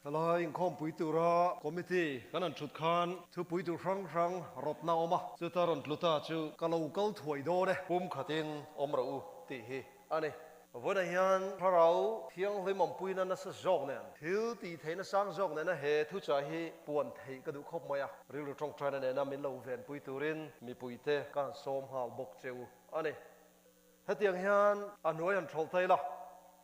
Helai inkhawmpui tura committee kan han thut khan thupui tur hrang hrang rawtna a awm a, chuta rawn tlu ta chu ka lo kal thuai dawn e, pum khatin awm rawh u tih hi a ni. Vawiinah hian thlarau thianghlim awmpuina nasa zawk nen, thil tih theihna sang zawk nena he thuchah hi puan theih ka duh khawp mai a, rilru tawngtaina nena min lo venpui turin mipuite ka han sawm nghal bawk che u a ni. Hetiang hian a hnuai han ṭhawlh thei la,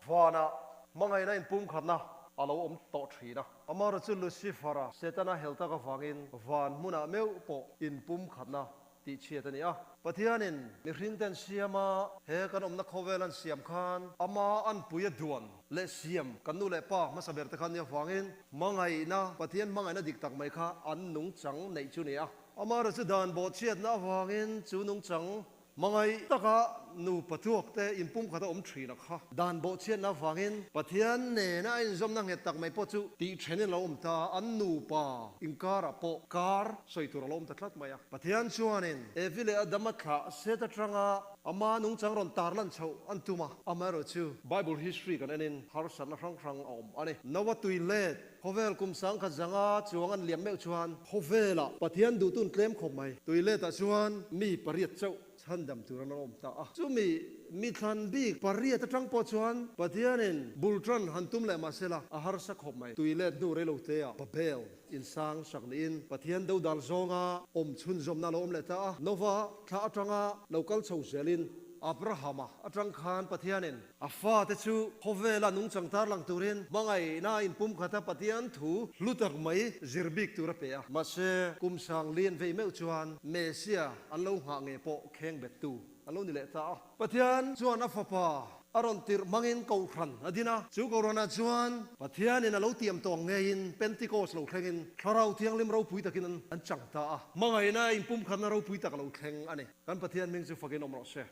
vanah hmangaihna inpumkhatna a lo awm tawh ṭhin a. Amaherawh chu Lucifer-a Setana hel tak avangin van hmunah meuh pawh inpumkhatna tih chhiat a ni a. Pathianin mihringten siama he kan awmna khawvel an siam khan ama anpui a duan leh siam kan nu leh pa hmasa ber te khan nia vangin hmangaihna, Pathian hmangaihna dik tak mai kha an nungchang neih chu ni a. Amaherawh chu dan bawhchhiatna avangin chu nungchang Hmangaih taka nupa tuakte inpumkhat a awm thin a kha. Dan bawhchhiatna avangin Pathian nena a inzawmna nghet tak mai pawh chu tih thenin a lo awm ta a, an nupa inkarah pawh kar sawi tur a lo awm ta tlat mai a. Pathian chuanin Evi leh Adama thlah set atanga ama nungchang rawn tarlan chhoh an tum a, amaherawhchu Bible history kan enin harsatna hrang hrang a awm a ni. Noa tui let Khawvel kum sangkhat zanga chuang an liam meuh chuan khawvelah Pathian duhtun tlem khawp mai. Tui letah chuan mi pariat chauh chhandam tur an awm ta a. Chumi mi thlan bik pariat atang pawh chuan Pathianin bul tan han tum leh mahsela a harsa khawp mai. Tui let hnu reilo teah Babel insang sak niin Pathian dodal zawnga awm chhunzawmna a lo awm leh ta a. Nova thla atanga lo kal chho zelin Abrahama atang khan Pathianin A fate chu khawvela nungchang tarlang turin hmangaihna inpumkhata Pathian thu hlu tak mai zir bik tur a pe a. Mahse, kum sang lian vei meuh chuan Mesia an lo nghah nge pawh kheng bettu an lo ni leh ta a. Pathian chuan a Fapa a rawn tirh hmangin Kohhran a din a. Chu Kohhranah chuan Pathianin a lo tiam tawng ngeiin Pentecost lo thlengin Thlarau Thianghlim ropui takin an chang ta a. Hmangaihna inpumkhatna ropui tak a lo thleng a ni. Kan Pathian hming chu fakin awm rawh se.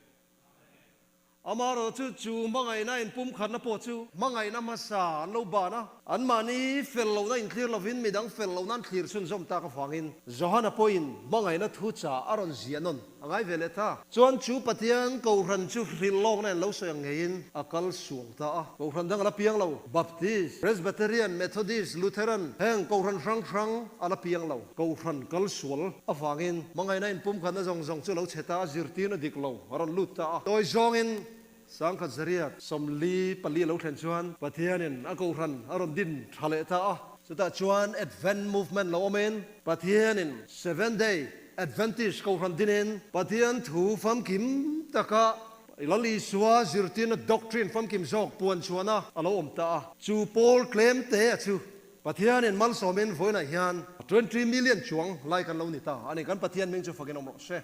Amaherawh chu, chu hmangaihna inpumkhatna pawh chu hmangaihna hmasa an lo ban a. Anmahni fel lohna inthlir lovin midang fel lohna an thlir chhunzawm tak avangin Johana pawhin hmangaihna thu chah a rawn ziah nawn a ngai ve leh ta. Chuan chu Pathian Kohhran chu hrilh lawkna in lo sawi ang ngeiin a kal sual ta a. Kohhran dang a la piang lo. Baptist, Presbyterian, Methodist, Lutheran heng Kohhran hrang hrang a la piang lo. Kohhran kal sual avangin hmangaihna inpumkhatna zawng zawng chu a lo chhe ta a, zirtirna dik lo a rawn lut ta a. Tawi zawngin sangkhat zariat 44 a lo thlen chuan Pathianin a Kohhran a rawn din tha leh ta a. Chutah chuan Advent Movement lo awmin Pathianin Seventh Day Adventist Kohhran dinin Pathian thu famkim taka Lal Isua zirtirna doctrine famkim zawk puan chhuahna a lo awm ta a. Chu pawl tlem te a chu Pathianin malsawmin vawiinah hian 20 million chuang lai kan lo ni ta a ni. Kan Pathian hming chu fakin awm rawh se.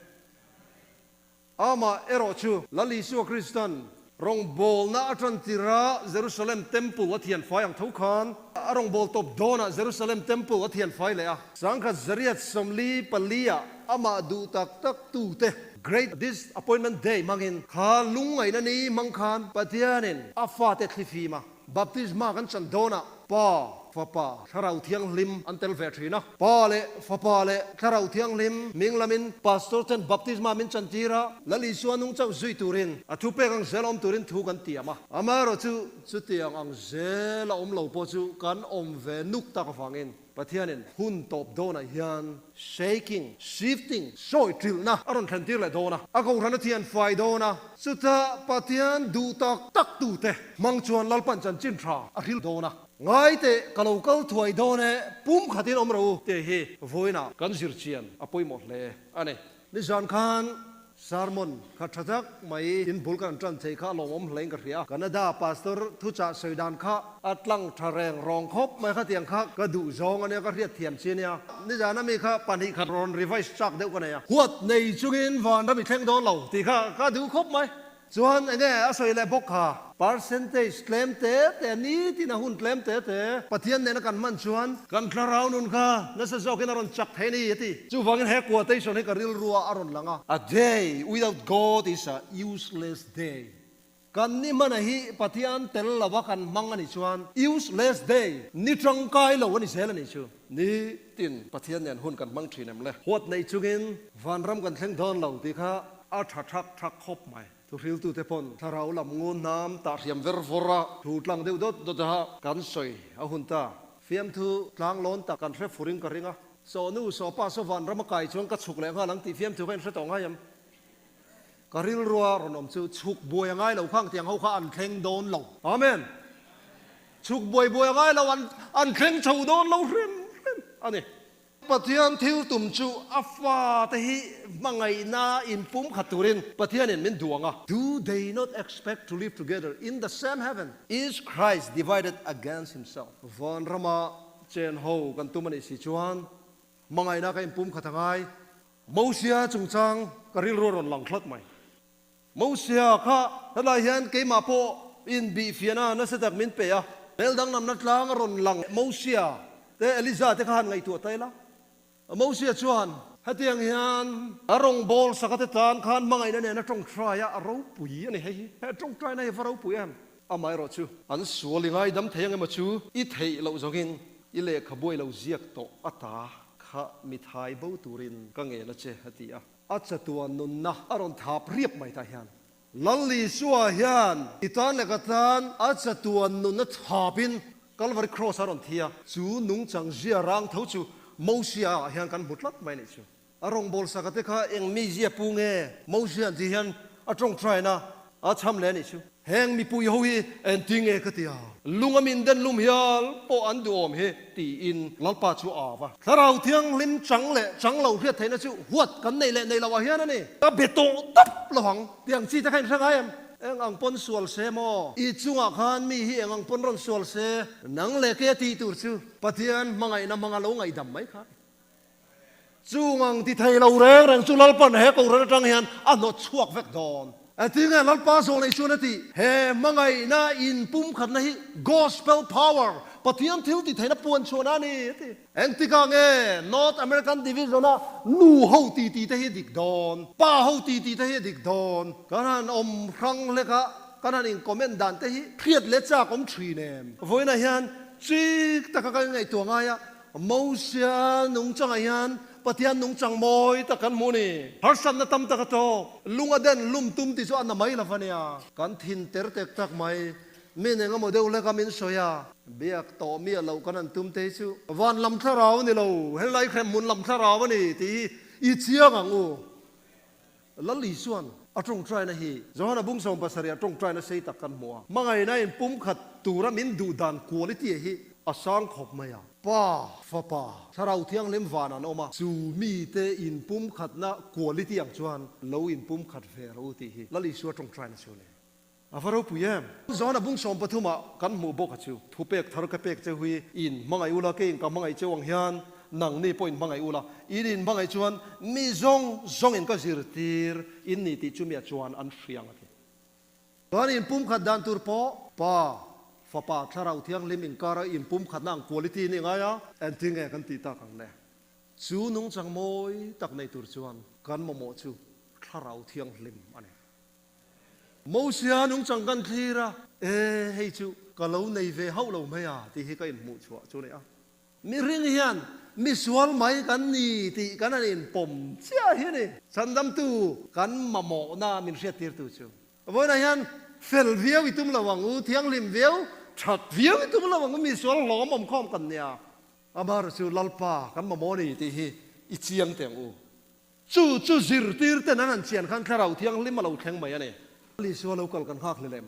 Amah erawh chu Lal Isua Kristan rawngbawlna a tan tirha Jerusalem Temple a thian fai ang tho khan a rawngbâwl tawp dawnah Jerusalem Temple a thian fai leh a. 1944 ah amah duh tak tak tute Great Disappointment Day hmangin kha lungngaihna ni hmang khan Pathianin a fate thlifim a. Baptisma kan chan dawnah Pa, Fapa, Thlarau Thianghlim an tel ve thin a. Pa leh Fapa leh Thlarau Thianghlim hming lamin Pastor ten baptisma min chan tir a, Lal Isua nung chauh zui turin, a thu pek ang zel awm turin thu kan tiam a. Amaherawh chu chutiang ang zel a awm lo pawh chu kan awm ve nuk tak avangin Pathianin hun tawp dawnah hian shaking, shifting, sawi ṭilhna a rawn thlen tir leh dawn a, a kohhran a thian fai dawn a, chuta Pathian duh tak tak tute hmang chuan Lalpan chanchin ṭha a hril dawn a. Ngai teh, ka lo kal thuai dawn e, pum khatin awm rawh u, tih hi vawiinah kan zir chian a pawimawh hle a ni. Nizan khan sermon kha tha tak mai in bul kan tan thei kha a lawmawm hle in ka hria. Canada pastor thuchah sawi dan kha a tlang tha reng rawng khawp mai kha tiang kha ka duh zawng ania ka hriat thiam chi ania. Nizan ami kha pahnih khat rawn revise chak deuh ka nei a. Huat nei chungin vanram i thleng dawn lo tih kha ka duh khawp mai. Chuan enge a sawi leh bawk kha? Percentage tlem te te, nitin a hun tlem te te Pathian nena kan hman chuan kan thlarau nun kha nasa zawkin a rawn chak thei a ni a ti. Chuvangin he quotation hi ka rilrua a rawn lang a. A day without God is a useless day. Kan ni hmana hi Pathian tel lova kan hmang a nih chuan useless day, ni tangkai lo a ni zel a nih chu. Nitin Pathian nen hun kan hmang thin em le? Huat nei chungin vanram kan thleng dawn lo tih kha A tha thak thak khawp mai. Thuhriltute pawn thlarau lam ngun hnam tah hriam ver vawr a, thu tlang deuh dawt dawt a kan sawi a hun ta. Fiamthu tlang lawn tak kan hre furin ka ring a. Saw nu, saw pa, saw van ram a kai chuan ka chhuk leh nghal ang tih fiamthu kha in hre tawh ngai em? Ka rilrua rawn awm chu chhuk buai a ngai lo khang tiang ho kha an thleng dawn lo. Amen. Chhuk buai buai a ngai lo, an an thleng chho dawn lo hrim hrim a ni. Pathian thil tum chu a fate hi hmangaihna inpum khat turin Pathianin min duh ang a. Do they not expect to live together in the same heaven? Is Christ divided against himself? Van rama chen ho kan tum a nih si chuan hmangaihna ka inpum khat a ngai. Mosia chungchang ka rilru a rawn lang tlat mai. Mosia kha helai hian keimah pawh inbihfiahna nasa tak min pe a, hmel danglamna tlang a rawn lang. Mosia te Eliza te kha han ngaihtuah ta ila. Mosia chuan hetiang hian a rawngbâwl saka te tân khân hmangaihna nena ṭawngṭai a, a ropui a ni. Hei hi he ṭawngṭaina hi a va ropui em? Amaherawh chu an sual i ngaidam thei ang emaw chu i theih loh zawngin i lehkhabuai lo ziak tawh ata kha mi thai bo turin ka ngen a che, a ti a. A chatuan nunna a rawn thap riap mai tah hian Lal Isua hian i tan leh ka tan a chatuan nunna thapin Calvary Cross a rawn thi a, chu nungchang zia rang tho chu Mosia ah hian kan hmu tlat mai a nih chu. A rawngbâwl saka te kha eng mi zia pu nge Mosia an tih hian a tawngtaina a chham leh a nih chu. Heng mipui ho hi engti nge ka ti a, lung a min den lum hial pawh an duhawm hi tiin Lalpa chu a au a. Thlarau Thianghlim chang leh chang lo hriat theihna chu huat kan neih leh neih loh ah hian a ni. Ka be tawh tawp lo ang tih ang chi te kha in hre ngai em? Eng ang pawn sual se maw? I chungah khan mi hi eng ang pawn rawn sual se? Nang leh kei a tih tur chu Pathian hmangaihna hmanga lo ngaihdam mai kha. Chung ang ti thei lo reng reng chu Lalpan he kohhran atang hian a hnawt chhuak vek dawn. Engtin nge Lalpa zawh nei chuan a tih? He hmangaihna inpumkhatna hi Gospel power, Pathian thil ti theihna puan chhuahna a ni, a ti. Engtikah nge North American Division-a nu ho ti tih te hi a dik dawn? Pa ho ti tih te hi a dik dawn? Kan han awm hrang hlek a, kan han in-comment dan te hi hriat leh chak awm thin em? Vawiinah hian chik taka kan ngaihtuah ngai a, Mosia nungchangah hian Pathian nungchang mawi tak kan hmu a ni. Harsatna tam tak a tawk. Lung a den lum tum tih chu a na mai lo va nia. Kan thin ter tek tak mai. Mi eng emaw deuh hlek a min sawi a. Biak tawh miah loh kan han tum te hi chu. Van lam thlarau a ni lo, helai hrem hmun lam thlarau a ni tih hi i chiang ang u. Lal Isua'n a tawngtaina hi Johana bung 70 a tawngtaina sei tak kan hmu a. Hmangaihna in pumkhat tura min duh dan quality hi a sang khawp mai a. Pa, Fapa, Thlarau Thianghlim van an awm a, chu mite in pumkhatna quality ang chuan lo in pumkhat ve rawh u tih hi Lal Isua tawngtaina chu a ni. A va ropui em! Johana bung 30 ah kan hmuh bawk a chu. Thupek thar ka pek cheu hi in hmangaih ula, kei in ka hmangaih cheu ang hian nangni pawh in hmangaih ula. In in hmangaih chuan mi zawng zawng in ka zirtir in ni tih chumi ah chuan an hria ang a ti. Chuan in pumkhat dan tur pawh Pa, Fapa, Thlarau Thianghlim inkara in pumkhatna ang quality ni ngai a, engtin nge kan tih tak ang le? Chu nungchang mawi tak nei tur chuan kan mamawh chu Thlarau Thianghlim a ni. Mosia nungchang kan thlir a, E, hei chu ka lo nei ve hauh lo mai a, tih hi ka inhmuh chhuah chu a ni a. Mihring hian misual mai kan ni tih kan han inpawm chiah hi a ni. Chhandamtu kan mamawhna min hriattirtu chu. Vawiinah hian fel viau i tum lo ang u, thianghlim viau, that viau i tum lo ang u, misual hlawm awmkhawm kan nia. Amaherawhchu chu Lalpa kan mamawh a ni tih hi i chiang teh ang u. Chu chu zirtir ten an han chian khan Thlarau Thianghlim a lo thleng mai a ni. Lal Isua lo kal kan nghak hlelem.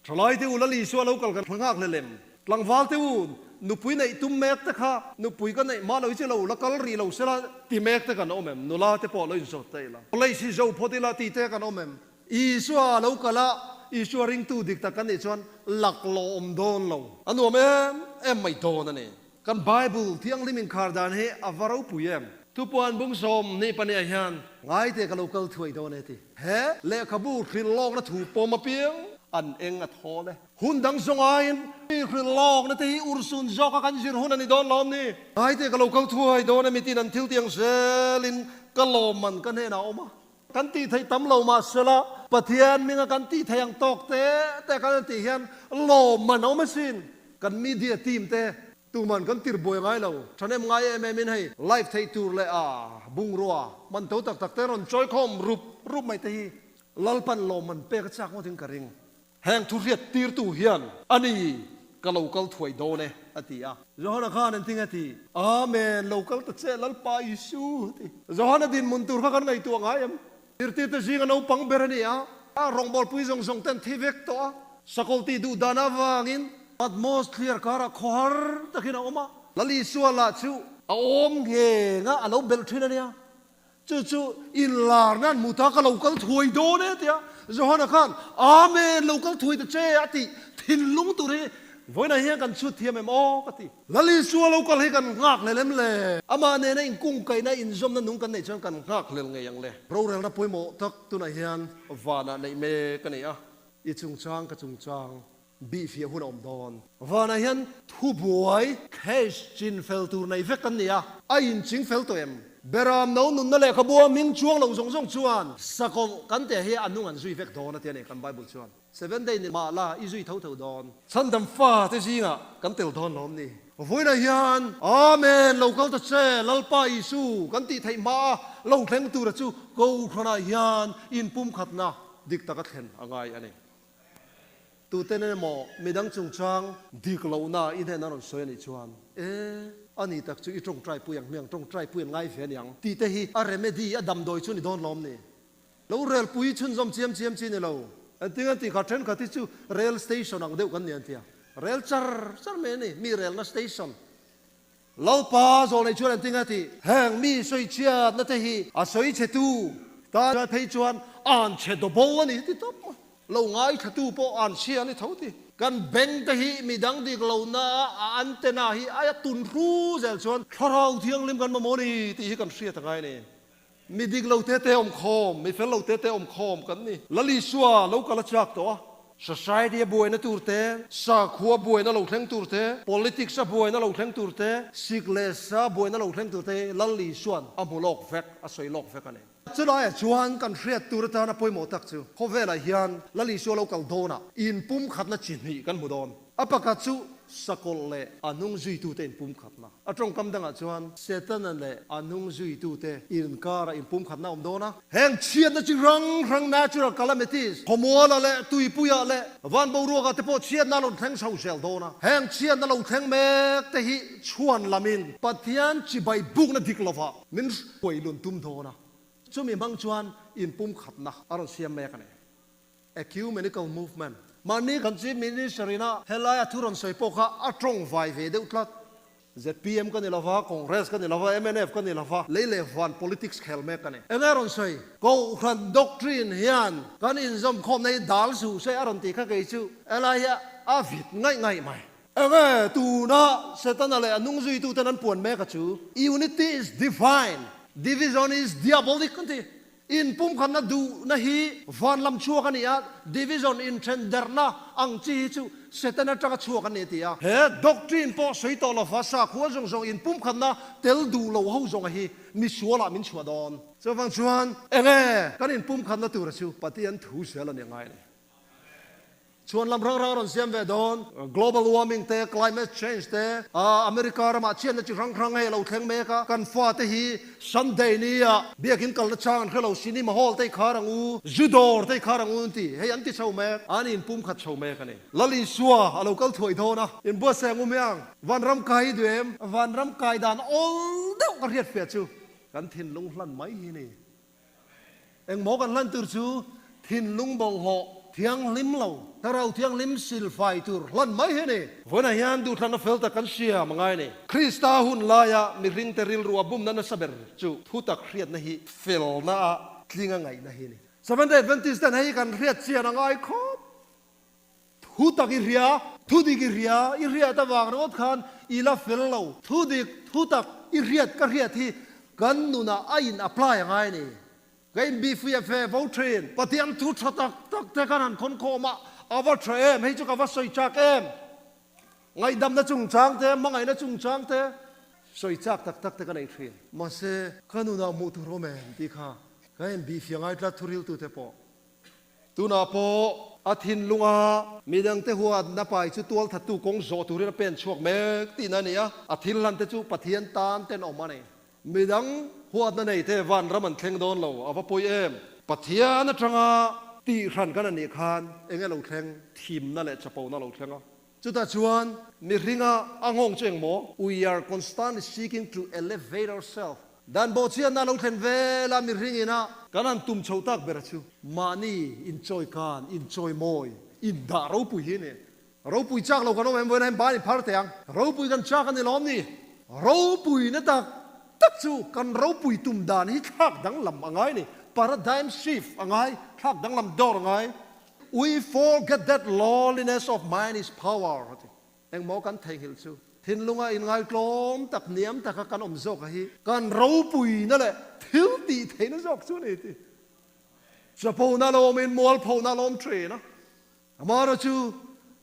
Thalai te u, Lal Isua lo kal kan nghak hlelem. Tlangval te u, nupui neih tum mek te kha nupui ka neih mah lo hi chu lo la kal rih lo sela ti mek te kan awm em? Nula te pawh lo inzawt ta ila. College hi zo phawt ila ti te kan awm em? Isua lo kal a, Isua ringtu dik tak kan nih chuan laklawh awm dawn lo. A nuam em em mai dawn a ni. Kan Bible thianghlim inkhar dan hi a va ropui em? Thupuan bung 22 ah hian ngaite ka lo kal thuai dawn e ti. He lehkhabu hrilh lawkna thu pawm apiang an eng a thawl e. Hun dang zawng aiin mi hrilh lawkna te hi urhsun zawka kan zir hun a ni dawn lawm ni? Ngaite ka lo kal thuai dawn e mitin an thil tiang zelin ka lawmman ka hnenah a awm a. Kan tih theih tam lo mahsela Pathian hminga kan tih theih ang tawk te te kan tih hian lawmman a awm asin. Kan media team te tuman kan tir buai ngai lo. Thahnem ngai em em in hei live theih tur leh a bungrua man to tak tak te rawn chawi khawm rup rup mai te hi Lalpan lawmman pek a chak ngawt in ka ring. Heng thu hriat tirtu hian a ni ka lo kal thuai dawn e. a ti a. Johana khan engtin a ti? Amen, lo kal ta che Lalpa Isu, a ti. Johana dinhmun tur kha kan ngaihtuah ngai em? Zirtirte zinga naupang ber a ni a, a rawngbawlpui zawng zawng ten thi vek tawh a, sakawlh tih duh dan avangin Patmos thliar karah khawhar takin a awm a. Lal Isua lah chu a awm ngheng a, a lo belh thin a nia. Chu chu inlar nan hmu ta ka lo kal thuai dawn e tia Johana khan Amen lo kal thuai ta che a tih thinlung tur hi vawiinah hian kan chhut thiam em aw ka ti. Lal Isua lo kal hi kan nghak hlel em le? Amah nena inkungkaihna inzawmna nung kan neih chuan kan nghak hlel ngei ang le. Rorelna pawimawh tak tunah hian vanah neih mek a ni a, i chungchang ka chungchang bihfiah hun a awm dawn. Vanah hian thubuai, case, chin fel tur nei vek kan ni a, a inching fel tawh em? Beram no nunna lehkhabua hming chuang lo zawng zawng chuan sakawlh kan teh hi a nung an zui vek dawn a ti a ni kan Bible chuan. Seven day ni mah la i zui tho tho dawn. Chhandam fate zingah kan tel dawn lawm ni? Vawiinah hian Amen lo kal ta che Lalpa Isu kan tih theih hma a lo thleng tura chu Kohhranah hian inpumkhatna dik taka thlen a ngai a ni. Tuten emaw midang chungchang dik lohna i hnen a rawn sawi a nih chuan, E, a ni tak chu i tawngtai pui ang hmiang, tawngtai pui an ngai ve aniang tih te hi a remedy, a damdawi chu ni dawn lawm ni? Lo rel pui chhunzawm chiam chiam chi ni lo. Engtin an tih kha thenkhat hi chu rail station ang deuh kan ni an tia. Rel char char mai a ni, mi relna station. Lalpa zawlnei chuan engtin a tih? Heng mi sawi chhiatna te hi a sawi chhe tu tan phei chuan an chhe double a ni ti tawp mai. Lo ngaithlatu pawh an chhia a ni tho ti. Kan beng te hi midang dik lohna a antenna hi a tun hru zel chuan Thlarau Thianghlim kan mamawh a ni tih hi kan hriat a ngai a ni. Mi dik lo te te awm khawm, mi fel lo te te awm khawm kan ni. Lal Isua lo kal a chak tawh a. Society a buaina tur te, sakhua buaina lo thleng tur te, politics a buaina lo thleng tur te, sik leh sa buaina lo thleng tur te Lal Isua'n a hmu lawk vek, a sawi lawk vek a ni. Chulaiah chuan kan hriat tur atana pawimawh tak chu khawvelah hian Lal Isua lo kal dawnah inpumkhatna chi hnih kan hmu dawn. A pakhat chu sakawlh leh a hnung zuitute inpumkhatna. A tawngkam dangah chuan Setana leh a hnung zuitute inkarah inpumkhatna a awm dawn a. Heng chhiatna chi hrang hrang, natural calamities, khawmualah leh tuipuiah leh van boruakah te pawh chhiatna a rawn thleng chho zel dawn a. Heng chhiatna lo thleng mek te hi chhuan lamin Pathian chibai bukna dik lovah min hruai lun tum dawn a. Chumi hmang chuan inpumkhatna a rawn siam mek a ni. Ecumenical Movement. Mahni kan Chief Minister ina helai a thu rawn sawi pawh kha a tawng vai ve deuh tlat. Zpm ka ni lova, Congress ka ni lova, mnf ka ni lova, lei leh van politics khel mek ka ni. Enge a rawn sawi? Kohhran doctrine hian kan inzawmkhawmna hi dal suh se a rawn tih kha kei chu helai hi a vit ngaih ngaih mai. Enge tuna Setana leh a hnungzuituten an puan mek a chu? Unity is divine, division is diabolic an ti. Inpumkhatna duhna hi van lam chhuak a ni a, division inthen derhna ang chi hi chu Satan atanga chhuak a ni a ti a. He doctrine pawh sawi tawh lova sakhua zawng zawng inpumkhatna tel duh lo ho zawnga hi misualah min chhuah dawn. Chuvang chuan enge kan inpumkhatna tura chu Pathian thu zel a ni ngai a ni. Chhuan lam rang rang a rawn siam ve dawn. Global warming te, climate change te, America ramah chhiatna chi hrang hrang hei a lo thleng mek a, kan fate hi Sunday nia biakin kalna chang an hre lo, cinema hall te i khar ang u, zu dawr te i khar ang u an ti, hei an ti chho mek, an inpumkhat chho mek a ni. Lal Isua a lo kal thuai dawn a, inbuatsaih ang u miang, vanram kai hi duh em? Vanram kai dan awl deuh ka hriat fiah chu kan thinlung hlan mai hi ni. Engmaw kan hlan tur chu thinlung bawlhhlawh thianghlim lo, thlarau thianghlim silfai tur hlan mai hi a ni. Vawiinah hian duhthlanna fel tak kan siam a ngai a ni. Krista hun laia mihringte rilru a bumna nasa ber chu thutak hriatna hi felna a tlinga ngaihna hi a ni. Seventh-day Adventist ten hei kan hriat chian a ngai khawp. Thu tak i hria, thu dik i hria, i hriat avang ringawt khan i la fel lo. Thu dik, thu tak i hriat ka hriat hi kan nunah a in apply a ngai a ni. Ka in bihfui fe vo thin. Pathian thu tha tak tak te khan han khawn khawm a, a va tha em, hei chu ka va sawi chak em. Ngaihdamna chungchang te, hmangaihna chungchang te sawi chak tak tak te ka nei thin. Mahse, ka nunah hmuh tur awm em tih kha ka in bihfia ngai tlat thuriltute pawh. Tunah pawh a thinlunga midangte huatna pai chu tualthattu kawng zawh turin a pen chhuak mek tihna a ni a, a thil hlante chu Pathian tan tenawm a ni. Midang huatna neite vanram an thleng dawn lo, a va pawi em? Pathian atanga tih hran kan a nih khan enge lo thleng? Thimna leh chapona lo thleng a. Chutah chuan mihringa a nghawng chu engmaw? We are constantly seeking to elevate ourselves. Dan bawhchhiatna lo thlen vela mihring ina kan han tum chho tak ber chu mahni inchawi kan, inchawi mawi, indah ropui hi a ni. Ropui chak lo kan awm em vawiin ah hian ban i phar teh ang. Ropui kan chak a ni lawm ni? Ropuina tak tak chu kan ropui tum dan hi thlak danglam a ngai ni. Paradigm shift a ngai, thlak danglam dawr a ngai. We forget that lowliness of mind is power a ti. Engmaw kan theihnghilh chu? Thinlunga inngaitlawm tak niam taka kan awm zawk a hi kan ropuina leh thil tih theihna zawk chu a ni ti. Chapona lo awmin mualphona lo awm thin a. Amara chu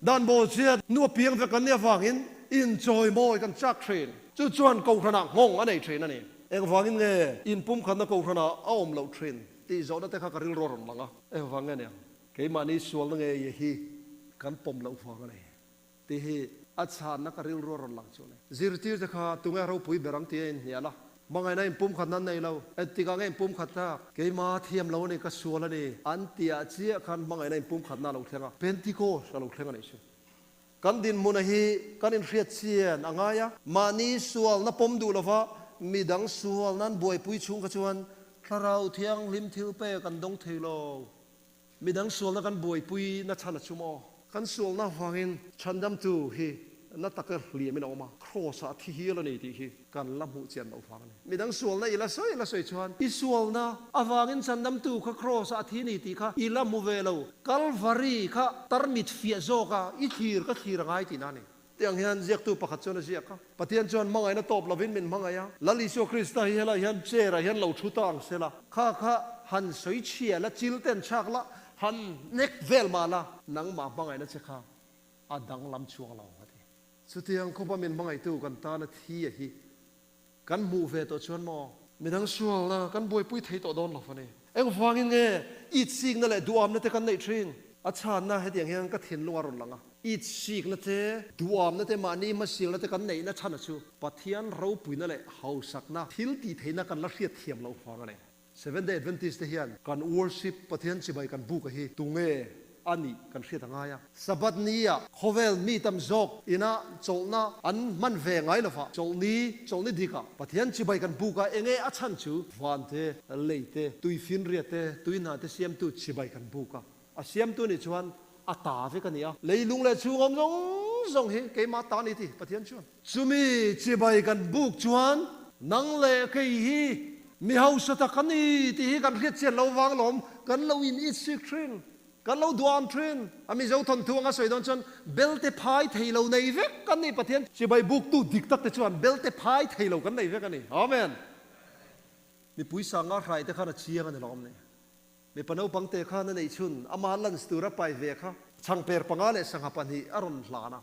dan bawlchhiat nu a piang vek an nih avangin inchawimawi kan chak thin. Chu chuan Kohhranah nghawng a nei thin a ni. Engvangin nge inpumkhatna Kohhranah a awm loh thin tih zawhna te kha ka rilru a rawn lang a. Engvang nge niang? Keimahni sualna ngei hi kan pawm loh vang a ni tih hi a chhanna ka rilru a rawn lang chu a ni. Zirtir te kha tunge ropui ber ang tih a inhnial a, hmangaihna inpumkhatna an nei lo. Engtikah nge inpumkhat tak? Keimah thiam lo a ni, ka sual a ni an tiah chiah khan hmangaihna inpumkhatna a lo thleng a, Pentecost a lo thleng a nih chu. Kan dinhmuna hi kan inhriat chian a ngai a, mahni sualna pawm duh lova midang sualna an buaipui chhung kha chuan Thlarau Thianghlim thil pek an dawng thei lo. Midang sualna kan buaipui na chhan a chum aw. Kan sualna avangin chhandamtu hi na taka hliamin a awm a, Kraws ah a thi hial a ni tih hi kan la hmuh chian loh vang a ni. Midang sualna i la sawi la sawi chuan i sualna avangin chhandamtu kha Kraws ah a thi ni tih kha i la hmu ve lo. Kalvari kha tarmit fiah zawk a, i thlir ka thlir a ngai tihna a ni. Tiang hian ziaktu pakhat chuan a ziak a, Pathian chuan hmangaihna tawp lovin min hmangaih a, Lal Isua Krista hi helaiah hian chair ah hian lo thu ta ang se la, kha kha han sawi chhia la, chil ten chhak la, han nek vel mah la, nangmah hmangaihna che kha a danglam chuang lo a ti. Chutiang khawpa min hmangaihtu kan tana thi a hi kan hmuh ve tawh chuan maw? Midang sualna kan buaipui thei tawh dawn lo a ni. Engvangin nge itsikna leh duhamna te kan neih thin? A chhanna hetiang hian ka thinlung a rawn lang a. Itsikna te, duhamna te, mahni hmasialna te kan neihna chhana chu Pathian ropuina leh hausakna thil tih theihna kan la hriat thiam loh vang a ni. Seventh Day Adventist te hian kan worship Pathian chibai kan buk a hi tunge a nih kan hriat a ngai a. Sabbath ni ah khawvel mi tam zawk ina chawlhna an hman ve ngai lova, chawlhni, chawlhni dik ah Pathian chibai kan buk a enge a chhan chu van te, lei te, tui finriat te, tui hna te siamtu chibai kan buk a. A siamtu nih chuan a ta vek a ni a, leilung leh chhung awm zawng zawng hi keimah ta a ni ti Pathian chuan. Chumi chibai kan buk chuan nang leh kei hi mi hausa tak a ni tih hi kan hriat chian lo vang lawm, kan lo in it sik thin, kan lo duam thin. A Mizo thawnthu anga sawi dawn chuan belte phai thei lo nei vek kan ni Pathian chibai buktu dik tak te chuan belte phai thei lo kan nei vek a ni. Amen. Mipui sanga hrai te khan a chiang a ni lawm ni. Mipa naupang te khan a neih chhun ama lunch tur a pai ve kha chhangper panga leh sangha pahnih a rawn hlan a.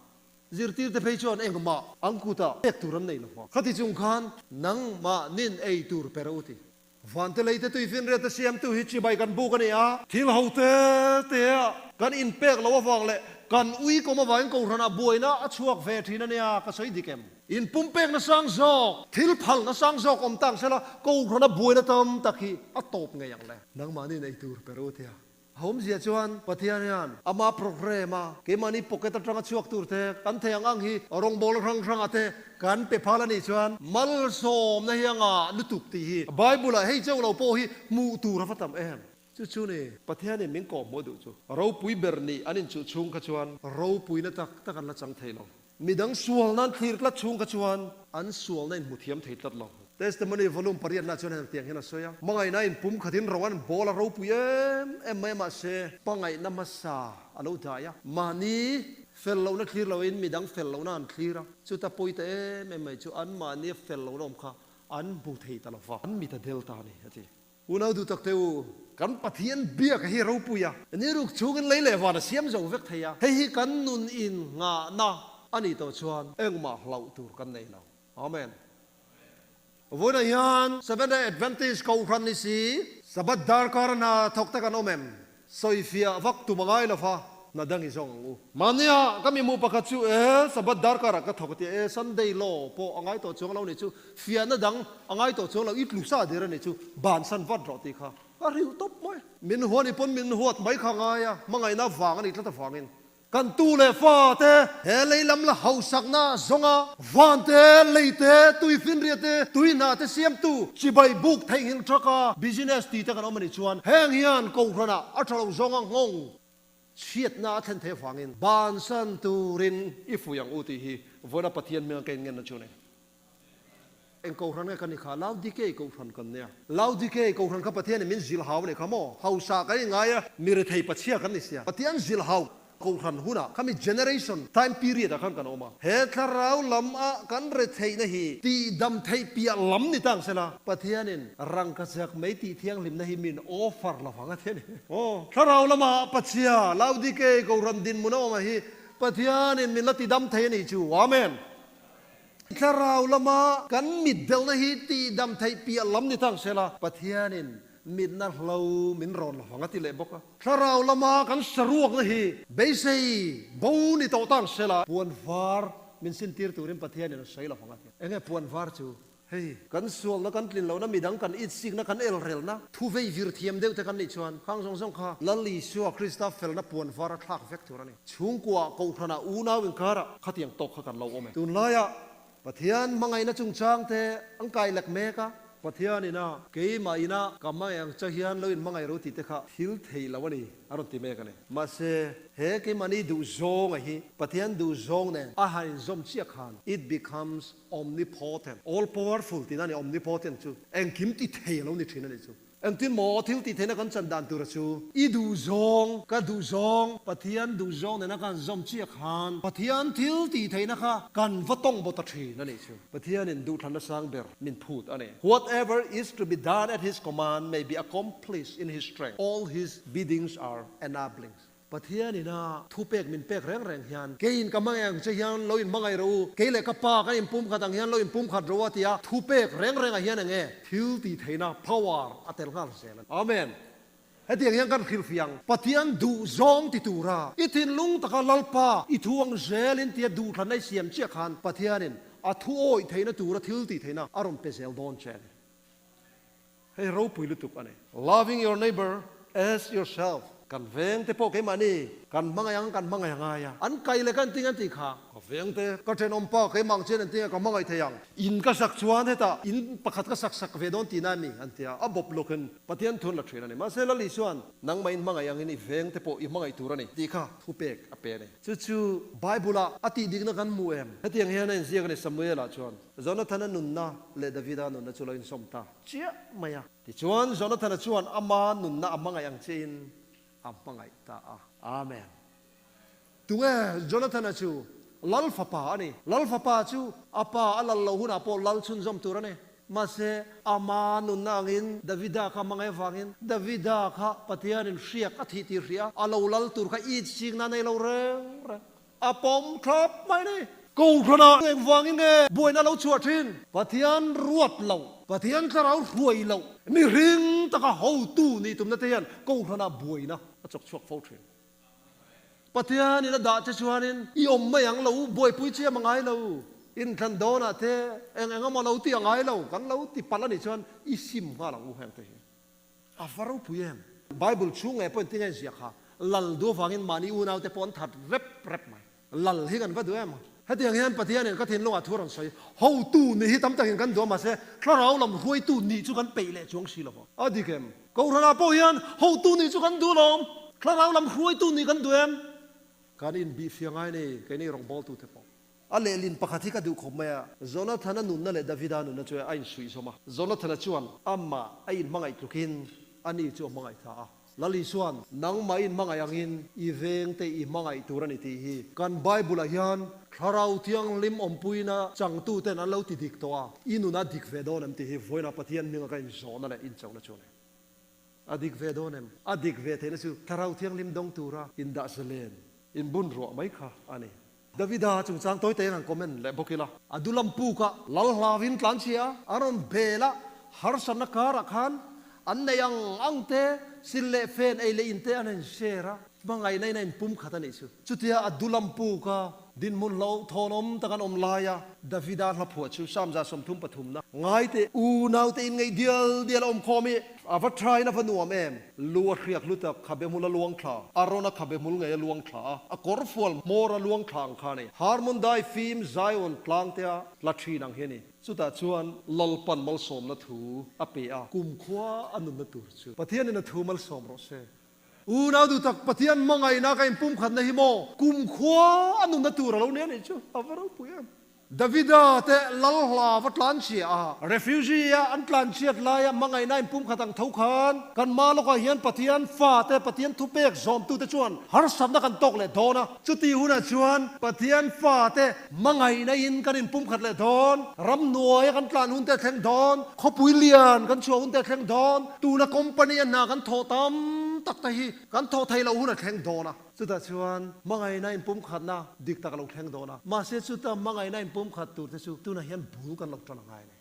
Zirtirte phei chuan engmah ang kutah pek tur an nei lo va. Khati chung khan nangmah nin ei tur pe ro ti. Vante leite tuifinriat a siamtu hi chibai kan buk a ni a. Thil ho te te a kan inpek loh avang leh kan ui kawm avangin kohhranah buaina a chhuak ve thin a nia, ka sawi dik em? In pumpekna sang zawk, thil phalna sang zawk awm tak sela kohhrana buaina tam tak hi a tawp ngei ang le. Nangmahni nei tur pe ru tia. A awmzia chuan Pathian hian ama program a keimahni pocket atanga chhuak tur te kan thei ang ang hi rawngbawlna hrang hrangah te kan pe phal a nih chuan malsawmna hi a ngah lutuk tih hi Bible ah hei chauh lo pawh hi hmuh tur a va tam em. Chu chu ni, Pathianin min kawhhmuh duh chu. Ropui ber nih an inchuh chhung kha chuan ropuina tak tak an la chang thei lo. Midang sual nan thlir tlat chhung kha chuan an sualna in hmu thiam thei tlat lo. Testimony volume pariatna chuan heng tiang hian a sawi a, Hmangaihna in pum khatin ro an bawl a ropui em em mai mahse hmangaihna hmasa a lo dai a, mahni fel lohna thlir loin midang fel lohna an thlir a, chuta pawi ta em em mai chu an mahnia fel lohna awm kha an hmu thei ta lova, an mit a del ta a ni, a ti. Unau duh tak te u, kan Pathian biak hi ropui a, ni ruk chhungin lei leh van a siam zo vek thei a, hei hi kan nun in nghahna a nih tawh chuan engmah hlauh tur kan nei lo. Amen. Vawiinah hian Seventh Day Adventist Kohhran ni si, Sabbath darkar a hna thawk te kan awm em? Sawifiah vak tum a ngai lo va, hna dang i zawng ang u. Mahnia ka mihmuh pakhat chu e, Sabbath darkar ah ka thawk a ti a, e, Sunday law pawh a ngai tawh chuang lo nih chu, fiahna dang a ngai tawh chuang lo, i tlu sa der a nih chu, bansan vat rawh tih kha ka hrilh tawp mai. Min huat i pawn min huat mai kha ngai a, hmangaihna vang a nih tlat avangin. Kan tu leh fa te he lei lam la hausakna zawnga van te, lei te, tui finriat te, tui hna te siamtu chibai buk theihnghilh thaka business ti te kan awm a nih chuan heng hian kohhranah a tha lo zawnga nghawng chhiatna a thlen theih avangin bansan turin i fuih ang u tih hi vawiina Pathian hming a ka inngenna chu a ni. Eng kohhran nge kan ni kha? Laodikei kohhran kan nia. Laodikei kohhran kha Pathianin min zilh hau a nih kha maw? Hausa kan inngai a, mi rethei pachhia kan ni sia. Pathian zilh hau kohhran hunah khami generation time period ah khan kan awm a. He thlarau lam a kan retheihna hi tihdam theih piah lam ni ta ang sela, Pathianin rangkachak mai tih thianghlimna hi min offer lo vang a ti a ni. Aw, thlarau lama pachhia Laodikei kohhran dinhmun a awm ah hi Pathianin min la tidam thei a nih chu. Amen. Thlarau lama kan mit delhna hi tihdam theih piah lam ni tang sela, Pathianin mitna hlo min rawn la vang a ti leh bawk a. Thlarau lama kan saruakna hi beisei bo ni tawh tang sela, puan var min sintir turin Pathianin a sawi la vang a ti. Enge puan var chu? Hei, kan sualna, kan tlin lohna, midang kan itsikna, kan elrelna, thu vei vir thiam deuh te kan nih chuan khang zawng zawng kha Lal Isua Krista felna puan var a thlak vek tur a ni. Chhungkua, Kohhranah, unau inkarah khatiang tawk kha kan lo awm e. Tunlaiah Pathian hmangaihna chungchang te an kai lek mek a. Pathian ina keimah ina ka hmangaih ang che hian lo inhmangaih ro tih te kha thil theih lo a ni a rawn ti mek a ni. Mahse, he keimahni duhzawnga hi Pathian duhzawng nen a han inzawm chiah khan it becomes omnipotent, all powerful tihna a ni, omnipotent chu engkim ti thei a lo ni thin a nih chu. Engtin maw thil tih theihna kan chan dan tura chu i duhzawng, ka duhzawng, Pathian duhzawng nena kan zawm chiah khan Pathian thil tih theihna kha kan va tawng baw ta thin a nih chu. Pathianin duhthlanna sang ber min phut a ni. Whatever is to be done at his command may be accomplished in his strength, all his biddings are enablings. Pathian ina thupek min pek reng reng hian, Keiin ka hmangaih ang che hian lo inhmangaih rawh u, kei leh ka Pa kan inpumkhat ang hian lo inpumkhat rawh u a ti a, thupek reng rengah hian eng nge thil tih theihna, power, a tel nghal zel a ni. Amen. Hetiang hian kan hrilhfiah ang, Pathian duh zawng ti tura i thinlung taka Lalpa i thu ang zelin tia duhthlanna i siam chiah khan Pathianin a thu awih theihna tura thil tih theihna a rawn pe zel dawn che a ni. Hei ropui lutuk a ni. Loving your neighbor as yourself. Kan veng te pawh keimahni kan hmangaih ang kan hmangaih a ngai a. An kai leh kan ting an tih kha. Ka veng te ka thenawm pa keimah ang chian an tinga ka hmangaih thei ang. In ka sak chuan hetah in pakhat ka sak sak ve dawn tihna a ni an ti a. A bawp lawkin Pathian thun la thin a ni. Mahse Lali chuan nangmah in hmangaih angin i veng te pawh i hmangaih tur a ni tih kha thupek a pe a ni. Chu chu Bible ah a tih dikna kan hmu em? Hetiang hian a inziak a ni Samuel-ah chuan Jonathana nunna leh Davida nunna chu lo insawm ta chiah mai a. Tichuan, Jonathana chuan ama nunna a hmangaih ang chiahin a hmangaih ta a. Amen. Tunge Jonathana chu? Lal fapa a ni. Lal fapa chu a pa a lal loh hunah pawh lal chhunzawm tur a ni. Mahse, ama nunna angin Davida kha hmangaih avangin Davida kha Pathianin hriak a thih tir hrih a, a lo lal tur kha it chingna a nei lo reng reng. A pawm thlawp mai ni. Kohhranah engvangin nge buaina lo chhuah thin? Pathian ruat lo, Pathian thlarau hruai lo, mihring taka hotu nih tumna te hian Kohhranah buaina a chawk chhuak fo thin. Pathianin a dah che chuanin i awm mai ang lo, buaipui chiam a ngai lo, inthlan dawnah te eng eng emaw lo ti a ngai lo, kan lo ti palh a nih chuan i sim nghal ang u heng te hi. A va ropui em? Bible chhung ngei pawh in tinge ziah kha lal duh avangin mahni unau te pawh an that rep rep mai. Lal hi kan va duh em? Hetiang hian Pathianin ka thinlungah thu a rawn sawi. Hotu nih hi tam takin kan duh a, mahse thlarau lam hruaitu nih chu kan peih leh chuang si lo vang. A dik em? Kohhranah pawh hian hotu nih chu kan duh lawm, thlarau lam hruaitu nih kan duh em? Kan inbihfiah ngai nei keini rawngbawltute pawh. A lehlin pakhat hi ka duh khawp mai a, Jonathana nunna leh Davida nunna chu a insuih zawm a. Jonathana chuan amah a inhmangaih tlukin ani chu a hmangaih ta a. Lal Isua'n, Nangmah i inhmangaih angin i vengte i hmangaih tur a ni tih hi kan Bible-ah hian Thlarau Thianghlim awmpuina changtuten an lo ti dik tawh a, i nuna dik ve dawn em tih hi vawiinah Pathian hminga ka inzawhna leh inchohna chu a ni. A dik ve dawn em? A dik ve theihna chu Thlarau Thianghlim dawng tura indah zalen, inbun ruah mai kha a ni. Davida chungchang tawi tawiin han comment leh bawk ila. A dulam pukah lal hlauin tlan chhia a rawn bel a, harsatna karah khan an nei ang ang te, sil leh fen ei leh in te an in share a, hmangaihna in a inpum khat a nih chu. Chutia a dulam puka Dinhmun hlauhthawnawm tak an awm laia Davida hla phuah chu Psalm 33 na ngai teh. Unaute in ngeih dial dial a awm khawm i a va thain a va nuam em? Lu a hriak hlu tak, khabe hmul a luang thla, Arona khabe hmul ngei a luang thla a, a kawr fual hmawr a luang thla ang kha a ni. Harmon dai fim Zion tlangtea tla thin ang hi a ni. Chutah chuan Lalpan malsawmna thu a pe a, kumkhua a nunna tur chu Pathianin a thu malsawm rawh se. Unau duh tak, Pathian hmangaihna ka inpumkhatna hi maw kumkhua a nunna tur a lo ni a nih chu a va ropui em. Davida te lal hla va tlan chhia a, refugee a an tlan chhiat laia hmangaihna inpumkhat ang tho khan kan hma lawkah hian Pathian fate, Pathian thupek zawmtute chuan harsatna kan tawk leh dawn a. Chuti hunah chuan Pathian fate hmangaihna in kan inpumkhat leh dawn, ramhnuaia kan tlan hun te a thleng dawn, khawpui lian kan chhuah hun te a thleng dawn, tuna company a hna kan thawh tam tak te hi kan thawh theih loh hun a thleng dawn a. Chutah chuan hmangaihna inpumkhatna dik tak a lo thleng dawn a, mahse chuta hmangaihna inpumkhat tur te chu tunah hian bul kan lo tan a ngai a ni.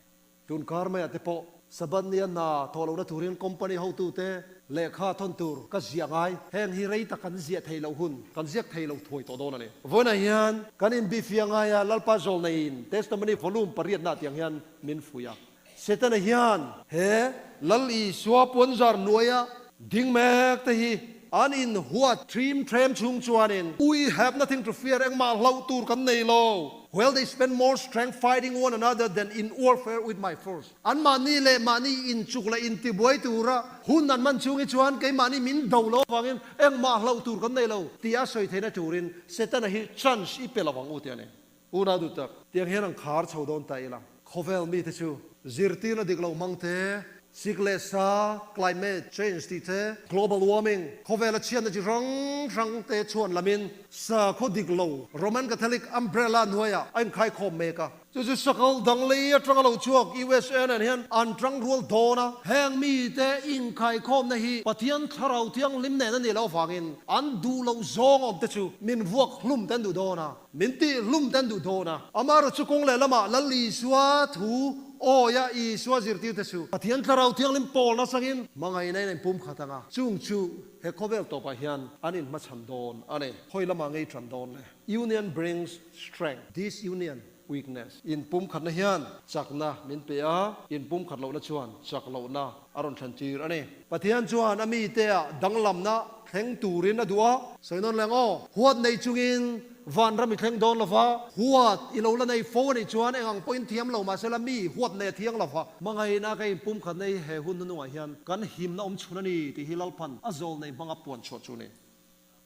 Tun kar maiah te pawh Sabbath nia hna thawh lohna turin company hotute lehkha thawn tur ka ziah ngai. Heng hi rei tak kan ziah theih loh hun kan ziak thei lo thuai tawh dawn a ni. Vawiinah hian kan inbihfiah ngai a, Lalpa Zawlneiin Testimony Volume pariatna tiang hian min fuih a. Setana hian he Lal Isua puanzar hnuaia ding mek te hi an inhuat trim threm chhung chuanin We have nothing to fear, engmah hlauh tur kan nei lo. Well they spend more strength fighting one another than in warfare with my force. An mahni leh mahni inchuk leh intibuai tura hun an man chhungi chuan keimahni min do lo avangin engmah hlauh tur kan nei lo tia sawi theihna turin Setana hi chance i pe lo ang u ti a ni. Unau duh tak, tiang hian an khar chho dawn ta ila. Khawvel mite chu zirtirna dik lo hmang te, sik leh sa, climate change tih te, global warming, khawvela chhiatna chi hrang hrang te chhuan lamin sakhaw dik lo Roman Catholic umbrella hnuaiah a inkhaikhawm mek a. Chu chu sakal dang lei atanga lo chhuak USA nen hian an tang rual dawn a. Heng mite inkhaikhawmna hi Pathian Thlarau Thianghlim nen a nih loh avangin an duh loh zawng awm te chu min vuak hlum te an duh dawn a. Min tih hlum te an duh dawn a. Amaherawh chu kawng leh lamah Lal Isua thu awia Isua zirtirte chu Pathian Thlarau Thianghlim pawl nasangin hmangaihna in a inpum khat ang a, chung chu he khawvel tawpah hian an inhmachhan dawn a ni. Khawi lamah ngei tan dawn le? Union brings strength, disunion weakness. Inpumkhatna hian chakna min pe a, inpumkhat lohna chuan chak lohna a rawn thlen tir a ni. Pathian chuan a mite-ah danglamna thleng turin a duh a. Sawi nawn leng aw, huat nei chungin vanram i thleng dawn lova, huat i lo la nei fo a nih chuan eng ang pawhin thiam lo mahsela mi huat nei a thiang lova. Hmangaihna ka inpumkhat nei he hun hnungah hian kan himna awm chhun a ni tih hi Lalpan a zawl nei hmanga puan chhuah chu a ni.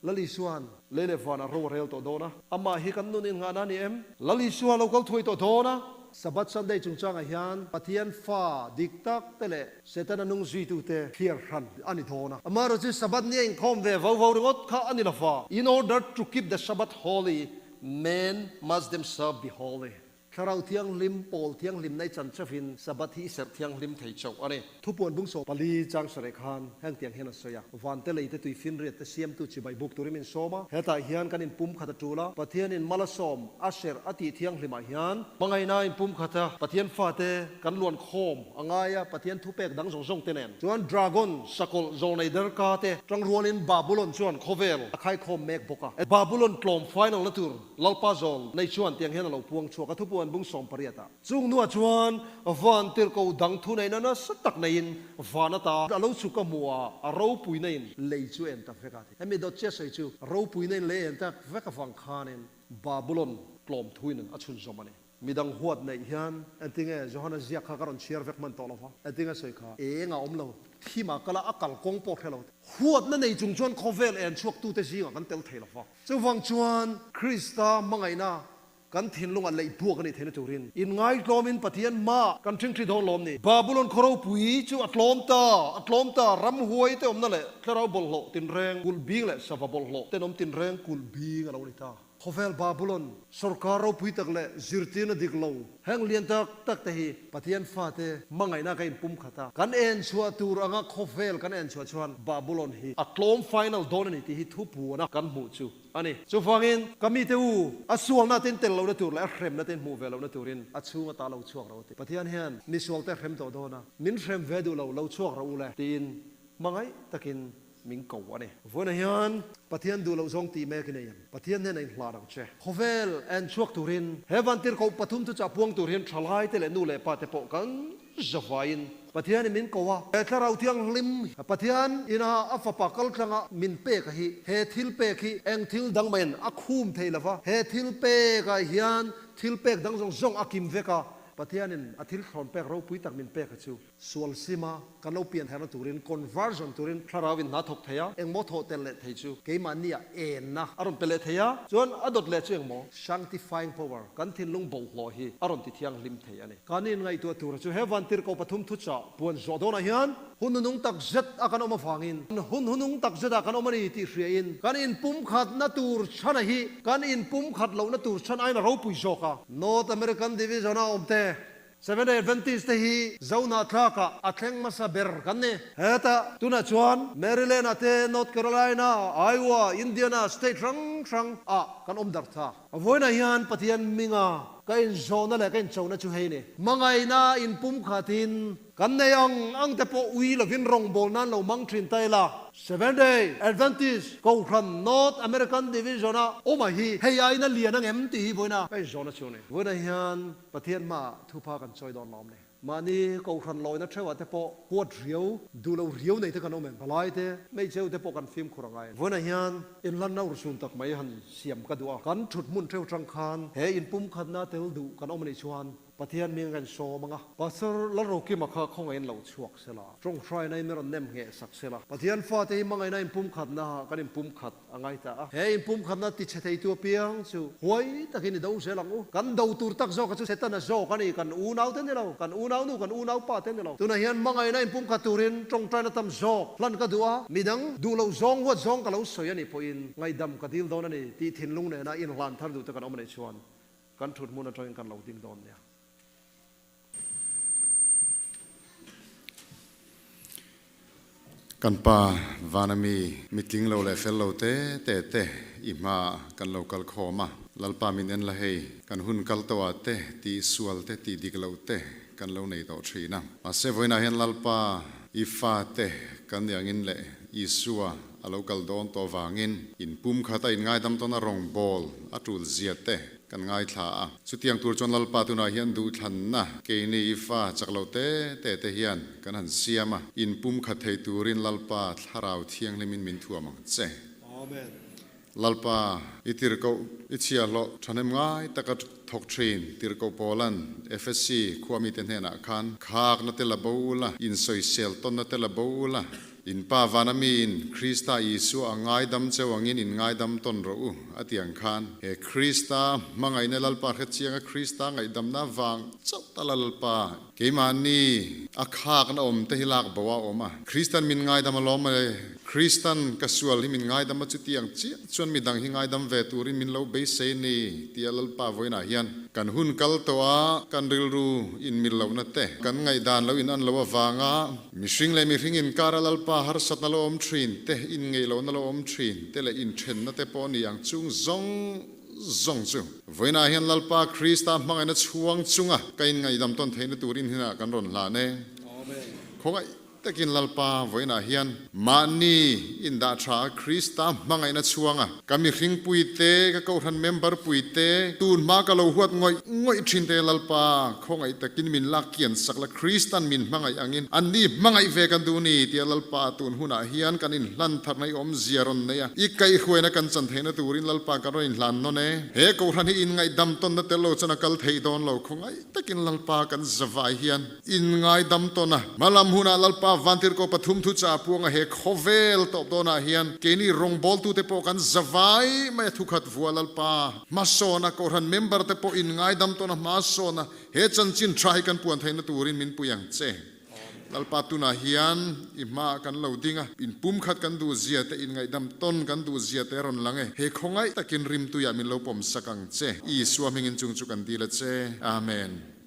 Lal Isua'n lei leh vanah ro a rel tawh dawn a, amah hi kan nun innghahna a ni em? Lal Isua lo kal thuai tawh dawn a. Sabbath Sunday chungchangah hian Pathian fa dik tak te leh Setana nung zuitute thliar hran a ni dawn a. Amaherawhchu chu Sabbath nia inkhawm ve vo vo ringawt kha a ni lo va. In order to keep the Sabbath holy, men must themselves be holy. Thlarau Thianghlim, Pawl Thianghlim nei chan chauhin Sabbath hi i serh thianghlim thei chauh a ni. Thupuan bung 14 chang sareh khan hengtiang hian a sawi a, Vante lei te tui finriat te siamtu chibai buk turin min sawm a, hetah hian kan inpum khat a tul a, Pathianin mal a sawm, a serh a tih thianghlimah hian hmangaihna inpum khat a, Pathian fate kan luan khawm a ngai a, Pathian thupek dang zawng zawng te nen chuan Dragon, sakawlh, zawlnei derka te tangrualin Babulon chuan khawvel a khaikhawm mek bawk a, Babulon tlawm final na tur Lalpa zawn nei chuan tiang hian a lo puang chhuak a, thupuan bung 18 ah. Chung hnuah chuan van tirhko dang thu neihna nasa tak neiin van ata a lo chhuk a hmu a, a ropuina in lei chu en ta vek a ti. Hemi dawt chiah sawi chu ropuina in lei en tak vek avang khanin Babulon tlawm thuin a chhunzawm a ni. Midang huat neih hian entinge Johana ziak kha ka rawn chhiar vek hman tawh lo va, entinge sawi kha eng a awm lo, thim ah kal a, a kal kawng pawh hre lo. Huatna nei chung chuan khawvel en chhuaktute zingah kan tel thei lo va. Chuvang chuan Krista hmangaihna kan thinlungah leih buak a nih theihna turin inngaitlawmin Pathian hmaah kan ṭhingṭhi dawn lawm ni. Babulon khaw ropui chu a tlawm ta, a tlawm ta, ramhuai te awmna leh thlarau bawlhhlawh tinreng kulh bing leh sava bawlhhlawh tenawm tinreng kulh bing a lo ni ta. Khawvel Babulon sawrkar ropui tak leh zirtirna dik lo heng lian tak tak te hi Pathian fate hmangaihna ka inpum khat a, kan en chhuah tur anga khawvel kan en chhuah chuan Babulon hi a tlawm final dawn a ni tih hi thupuana kan hmuh chu a ni. Chuvangin ka mite u, a sualna te in tel lohna tur leh a hremna te in hmuh ve lohna turin a chhung ata lo chhuak rawh u ti. Pathian hian misualte hrem tawh dawn a, min hrem ve duh lo, lo chhuak rawh u le tiin hmangaih takin. min ko a ni. Vawiinah hian Pathian duh loh zawng tih mek i nei em? Pathian hnenah inhlan ang che. Khawvel en chhuak turin he vantirhkoh pathum thuchah puang tur hian thalaite leh nu leh pate pawh kan zavaiin Pathianin min ko a. He Thlarau Thianghlim Pathian ina a Fapa kaltlanga min pek a hi, he thil pek hi eng thil dang mahin a khum thei lova, he thil pekah hian thil pek dang zawng zawng a kim vek a, Pathianin a thil thlawn pek ropui tak min pek a chu. Sual sima kan lo pian herna turin, conversion turin Thlarau in hna thawk thei a, engmaw thawh tel leh thei chu keimahnia enna a rawn pe leh thei a, chuan a dawt leh chu engmaw sanctifying power, kan thinlung bawlhhlawh hi a rawn ti thianghlim thei a ni. Kan inngaihtuah tura chu he vantirhkoh pathum thuchah puan zawh dawnah hian hun hunung tak zet a kan awm avangin, hun hunung tak zetah kan awm a ni tih hriain kan inpumkhatna tur chhana hi kan inpumkhat lohna tur chhan aiin a ropui zawk a. North American Division-a awmte Seventh-day Adventist te hi Zohnahthlakah a thleng hmasa ber kan ni. Heta tunah chuan Maryland-ah te, North Carolina, Iowa, Indiana state hrang hrang ah kan awm darh ta. Vawiinah hian Pathian minga ka inzawhna leh ka inchona chu hei ni. Hmangaihna inpumkhatin kan nei ang ang te pawh ui lovin rawngbâwl nan lo hmang thin ta ila. Seventh-day Adventist Kohhran North American Division-a awm a hi hei aiin a lian angem tih hi vawiina ka inzawhna chu a ni. Vawiinah hian Pathian hmaah thupha kan chawi dawn lawm ni. Mahni Kohhran lawina theuhah te pawh huat riau, duh lo riau nei te kan awm em? Palai te, hmeicheu te pawh kan fimkhur a ngai. Vawiinah hian inhlanna urhsun tak mai han siam ka duh a. Kan thut hmun theuh tang khan he inpumkhatna tel duh kan awm a nih chuan Pathian min kan sawm ang a. Pastor Lalrokima kha khawngaihin lo chhuak sela, tawngtaina in min rawn nem ngheh sak sela. Pathian fate hi hmangaihna inpumkhatna kan inpumkhat A ngai ta a. He inpumkhatna tichhe theitu apiang chu huai takin i do zel ang u. Kan do tur tak zawka chu Setana zawk a ni, kan unau te ni lo, kan unau nu, kan unau pa te ni lo. Tunah hian hmangaihna inpumkhat turin tawngtaina tam zawk hlan ka duh a, midang duh loh zawng huat zawng ka lo sawi a nih pawhin ngaihdam ka dil dawn a ni tih thinlung nena inhlan thar duh te kan awm a nih chuan kan thut hmun atangin kan lo ding dawn nia. Kan Pa vana mi, mitling lo leh fel lo te te te i hmaah kan lo kal khawm a, Lalpa min en la hei, kan hun kal tawhah te tih sual te tih dik loh te kan lo nei tawh thin a. Mahse vawiinah hian Lalpa i fate kan ni angin leh Isua a lo kal dawn tawh vangin in pum khat a inngaidam tawn a rawngbawl a tul zia te Kan ngaithla a, chutiang tur chuan Lalpa tunah hian duhthlanna keini i fa chak lo te te te hian kan han siam a, inpum khat thei turin Lalpa Thlarau Thianghlimin min thuam ang che. Amen. Lalpa, i tirhkoh i chhiahhlawh thahnem ngai taka thawk thin tirhkoh Paulan Efesi khua mite hnenah khan khakna te la bo ula, insawisel tawnna te la bo ula, In Pa vana miin Krista Isua a ngaidam cheu angin in ngaidam tawn rawh u, a ti ang khan, he Krista hmangaihna Lalpa hrechianga Krista ngaihdamna vang chauh ta la Lalpa, keimahni a khakna awm te hi lak bo a awm a, Kristan min ngaidam a lawm e, Kristan ka sual hi min ngaidam a chutiang chiah chuan midang hi ngaidam ve turin min lo beisei ni tia Lalpa vawiinah hian kan hun kal tawh a, kan rilru inmil lohna te, kan ngaihdan lo in an lo avanga, Mihring leh mihring inkara Lalpa harsatna lo awm thin te, inngeih lohna lo awm thin te leh inthenna te pawh ni ang chung zawng zawng chu. Vawiinah hian Lalpa Krista hmangaihna chhuang chunga ka inngaihdam tawn theihna turin hinah kan rawn hlan e. Khawngaih takin Lalpa vawiinah hian mahni indah tha a Krista hmangaihna chhuanga ka mihring puite, ka kohhran member puite, tun hma ka lo huat ngawih ngawih thin te Lalpa khawngaih takin min lak kian sak la, Kristan min hmangaih angin an ni hmangaih ve kan duh ni tia Lalpa tun hunah hian kan inhlan tharna i awmzia rawn nei a, i kaihhruaina kan chan theihna turin Lalpa kan rawn inhlan nawn e. He kohhran hi inngaihdam tawnna tel lo chuan a kal theih dawn lo, khawngaih takin Lalpa kan zavai hian Inngaidam tawn a, hmalam hunah Lalpa Vantirhkoh pathum thu cha puanga he khawvel tawp dawnah hian keini rawngbawltute pawh kan zavai mai a thukhat vua Lalpa hmasawn a, Kohhran member te pawh inngaidam tawn a hmasawn a, he chanchin tha hi kan puan theihna turin min pui ang che. Lalpa tunah hian i hmaah kan lo ding a, inpumkhat kan duh zia te, inngaihdam tawn kan duh zia te a rawn lang e. He khawngaih takin rimtuiah min lo pawm sak ang che. Isua hmingin chung chu kan dil a che. Amen.